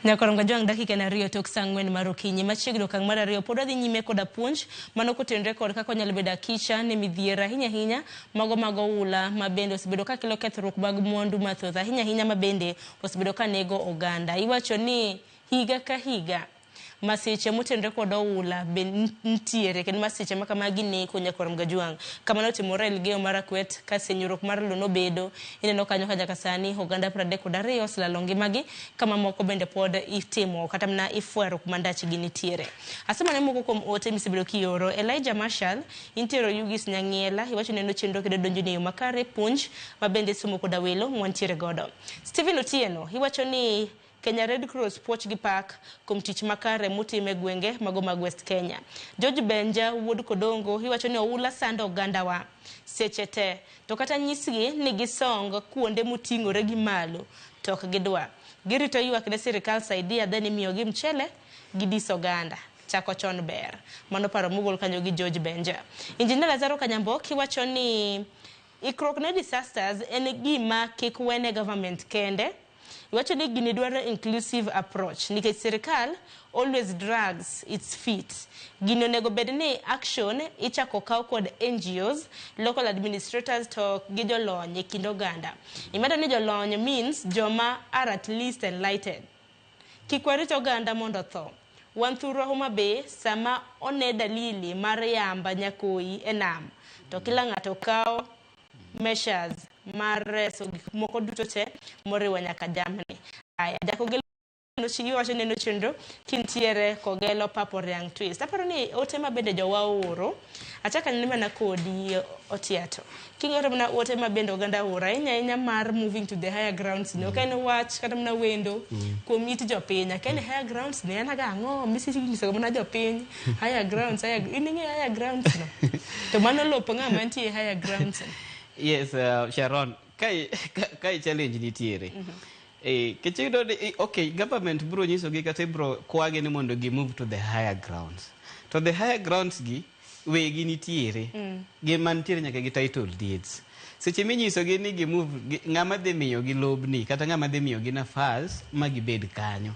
Nyakoronga jwang' dakika en 2 tok saa 4 mar okinyi. Machiegni okang' mar 2 pod wadhi nyime koda puonj mano kotenore kod kaka onyalo bedo akicha ne midhiero ahinya ahinya mago mag oula ma bende osebedo ka kelo kethruok mag mwandu mathoth ahinya ahinya ma bende osebedo ka nego oganda. Iwacho ni higa ka higa masiche motenore kod oula be nitiere kendo masiche ma kamagi neko nyakorom Gajwang'. Kama notimore Elgeyo Marakwet ka senyruok mar lowo nobedo. Ineno kanyo ka nyaka sani oganda 32 oselalo ngimagi kama moko bende pod itimo kata mana ifwero kuma ndachgi nitiere. Asemane moko kuom ote misebedo kioro. Elijah Marshall, intiere Oyugis Nyang'iela, iwacho neno chenro kendo donjo ni e yo makare puonj ma bende isomo koda welo mwantiere godo. Stephen Otieno, iwacho ni Kenya Red Cross puoch gi pak kuom tich makare mutimo e gwenge mago mag West Kenya. George Benja wuod Kodongo iwacho ni oula sando ogandawa seche te to kata nyisgi ni gisong kuonde moting'ore gi malo to ok gidwa. Girito ywak ne sirikal saidia then imiyogi mchele gi dis oganda. Chako chon ber. Mano paro mogol kanyo gi George Benja. Engineer Lazaro Kanyambok iwacho ni ikruok ne disasters en gima kik wene government kende. Iwacho ni gini dwaro inclusive approach nikech sirikal always drags its feet. Gini onego bed ni action ichako kaw kod NGOs, local administrators to gi jolony e kind oganda. Imedo ni jolony means joma are at least enlightened. Kik warit oganda mondo otho. Wan thurwa Homa Bay sama one dalili mar yamba nyakoyi e nam to kila ng'ato kawo measures mar reso gik moko duto te moriwo nyaka jamni. Aya, Jakogelo iwacho neno chenro kintiere Kogelo Papo Riang' Twist. Aparo ni ote ma bende jowa ooro, achako anene mana kodi Otiato. King'iyo mana ote ma bende oganda ooro, ahinya ahinya mar moving to the higher grounds ni, ok en wach kata mana wendo kuom it jopiny. Akia ni higher grounds ni en aga ang'o, misinyisogo mana jopiny, higher grounds, higher, in ing'eyo higher grounds no? To mano lop ng'a mantie higher grounds no? Yes, Sharon, kae challenge nitiere. Kech iyudo ni okay, government biro nyisogi kata ibiro kwagi ni mondo gi move to the higher grounds. To the higher grounds gi wegi nitiere. Gin mantiere nyaka gi title deeds. Seche minyisogi ni gi move, ng'ama dhi miyogi lobni kata ng'ama dhi miyogi nafas ma gibed kanyo.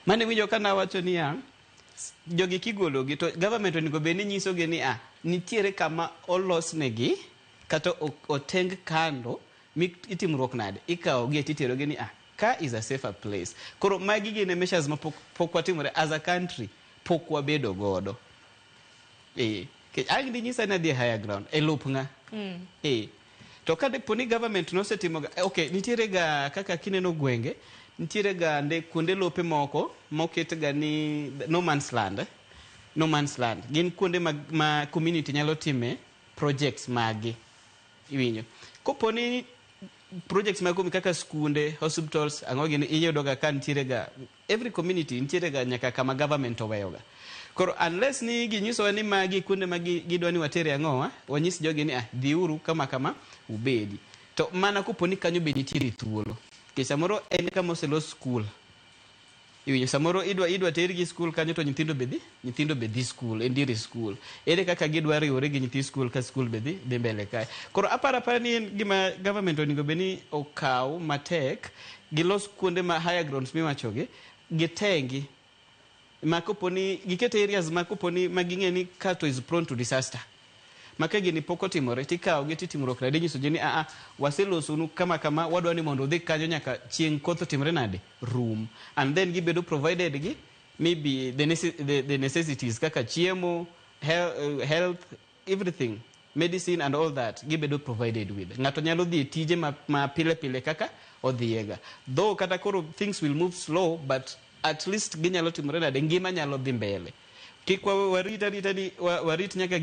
Mane winjo ka nawacho niya, jogi kigologi to government onego bed ni nyisogi ni a nitiere kama olosnegi kata oteng kando mi itimruok nade ikawogi titerogi ni a ka is a safer place. Koro magi gin e measures ma pok watimore as a country, pok wabedo godo. Ang' dinyisa ni adhi e higher ground e lop ng'a? To ka dipo ni government nosetimo ga, okay, nitiere ga kaka kineno gwenge, nitiere ga nde kuonde lope moko moket ga ni no man's land, eh? No man's land. Gin kuonde ma community nyalo time projects magi. Iwinjo. Kopo ni projects mag kaka skunde, hospitals, ang'o gini, iyudo ga ka nitiere ga every community nitiere ga nyaka kama government oweyo ga. Koro unless ni ginyisowa ni magi kuonde ma gidwa ni watere ang'owa, wanyis jogi ni ah, dhiuru kama kama ubedi. To mana kopo ni kanyo be nitiere thuolo. Nikech samoro en kama oselos skul. Iwinjo samoro idwa tergi skul kanyo to nyithindo be dhi skul, en diere skul. Ere kaka gidwa riwore gi nyithi skul ka skul be dhi mbele kae. Koro aparo apara ni en gima government onego bed ni okaw matek, gilos kuonde ma higher grounds miwachogi, gitengi. Ma kopo ni giket areas ma kopo ni ma ging'e ni kato is prone to disaster. Ma ka gini pok otimore tikawogi titimruok nade inyiso ji ni a a waselosonu kama kama wadwa ni mondo udhi kanyo nyaka chieng' koth otimre nade rum. And then gibedo provided gi maybe the necessities kaka chiemo, health, everything, medicine and all that gibedo provided with. Ng'ato nyalo dhi e tije ma pile pile kaka odhiyega. Though kata koro things will move slow, but at least ginyalo timore nade, ngima nyalo dhi mbele. Kik warit arita ni warit nyaka